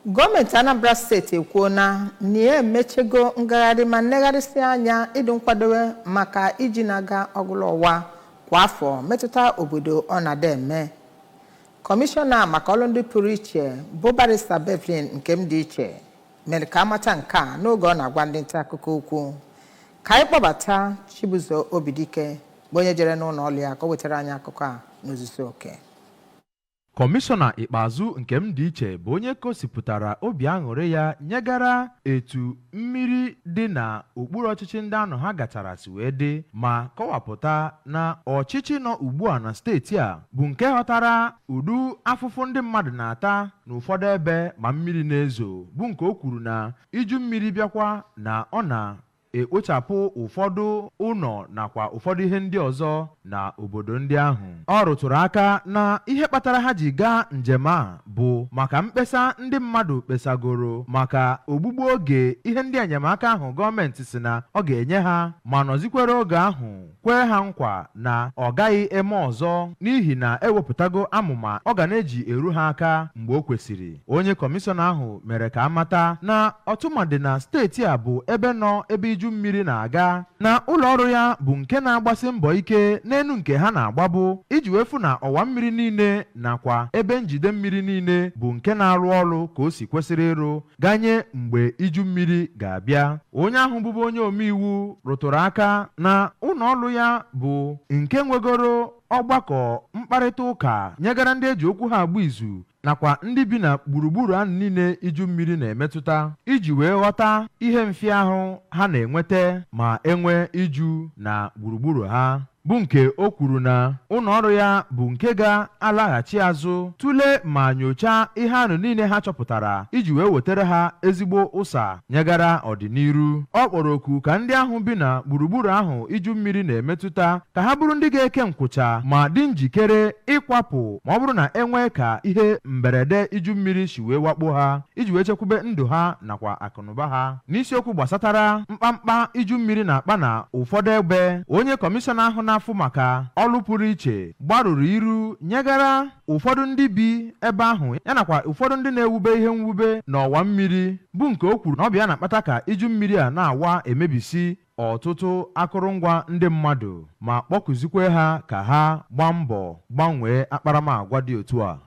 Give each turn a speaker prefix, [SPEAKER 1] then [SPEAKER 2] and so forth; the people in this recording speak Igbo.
[SPEAKER 1] Gọọmenti Anambra Steeti ekwuona na ya emechego ngagharị ma negharịsị anya ịdị nkwadobe maka iji na-aga ọgụlụ ọwa kwa afọ metụta obodo ọ na-ada eme. Kọmishọna maka ọrụ ndị pụrụ iche bụ Barista Bevelyn Nkemdiche mere ka amata nke a n'oge ọ na-agwa ndị nta akụkọ okwu. Ka anyị kpọbata Chibuzo Obidike, bụ onye jere n'ụlọ ọrụ ya ka o wetara anyị akụkọ a n'ozuzu oke.
[SPEAKER 2] Kọmishọna Ikpeazụ Nkemdiche bụ onye gosipụtara obi aṅụrị ya nyegara etu mmiri dị na okpuru ọchịchị ndị anọ ha gachara si wee dị, ma kọwapụta na ọchịchị nọ ugbu a na steeti a bụ nke ghọtara ụdị afụfụ ndị mmadụ na-ata n'ụfọdụ ebe ma mmiri na-ezo, bụ nke o kwuru na iju mmiri bịakwa na ọ na ekpochapụ ụfọdụ ụlọ nakwa ụfọdụ ihe ndị ọzọ na obodo ndị ahụ. Ọ rụtụrụ aka na ihe kpatara ha ji gaa njem a bụ maka mkpesa ndị mmadụ kpesagoro maka ogbugbu oge ihe ndị enyemaka ahụ gọọmenti si na ọ ga-enye ha, ma nọzikwere oge ahụ kwee ha nkwa na ọ gaghị eme ọzọ n'ihi na ewepụtago amụma ọ ga na-eji eru ha aka mgbe o kwesịrị. Onye kọmishọna ahụ mere ka amata na ọtụmadị na steeti a bụ ebe nọ ebe iju mmiri na-aga, na ụlọ ọrụ ya bụ nke na-agbasi mbọ ike n'enu nke ha na-agbabụ iji wee fụ na ọwa mmiri niile nakwa ebe njide mmiri niile bụ nke na-arụ ọrụ ka o si kwesịrị ịrụ ganye mgbe iju mmiri ga-abịa. Onye ahụ bụbu onye omeiwu rụtụrụ aka na ụlọ ọrụ ya bụ nke nwegoro ọgbakọ mkparịta ụka nyegara ndị eji okwu ha agba izu nakwa ndị bi na gburugburu ahụ niile iju mmiri na-emetụta, iji wee ghọta ihe mfịahụ ha na-enweta ma enwe iju na gburugburu ha, bụ nke o kwuru na ụlọ ọrụ ya bụ nke ga-alaghachi azụ tụlee ma nyochaa ihe anụ niile ha chọpụtara iji wee wetara ha ezigbo ụsa nyegara ọdịnihu. Ọ kpọrọ oku ka ndị ahụ bi na gburugburu ahụ iju mmiri na-emetụta ka ha bụrụ ndị ga-eke nkwụcha ma dị njikere ịkwapụ ma ọ bụrụ na enwee ka ihe mberede iju mmiri si wee wakpo ha, iji wee chekwube ndụ ha nakwa akụnụba ha. N'isiokwu gbasatara mkpamkpa iju mmiri na-akpa na ụfọdụ ebe, onye kọmishọna ahụ na-afụ maka ọrụ pụrụ iche gbarụrụ iru nyegara ụfọdụ ndị bi ebe ahụ ya nakwa ụfọdụ ndị na-ewube ihe mwube n'ọwa mmiri, bụ nke o kwuru na ọ bụ ya na-akpata ka iju mmiri a na-awa emebisi ọtụtụ akụrụngwa ndị mmadụ, ma kpọkụzikwe ha ka ha gbaa mbọ gbanwee akparamagwa dị otu a.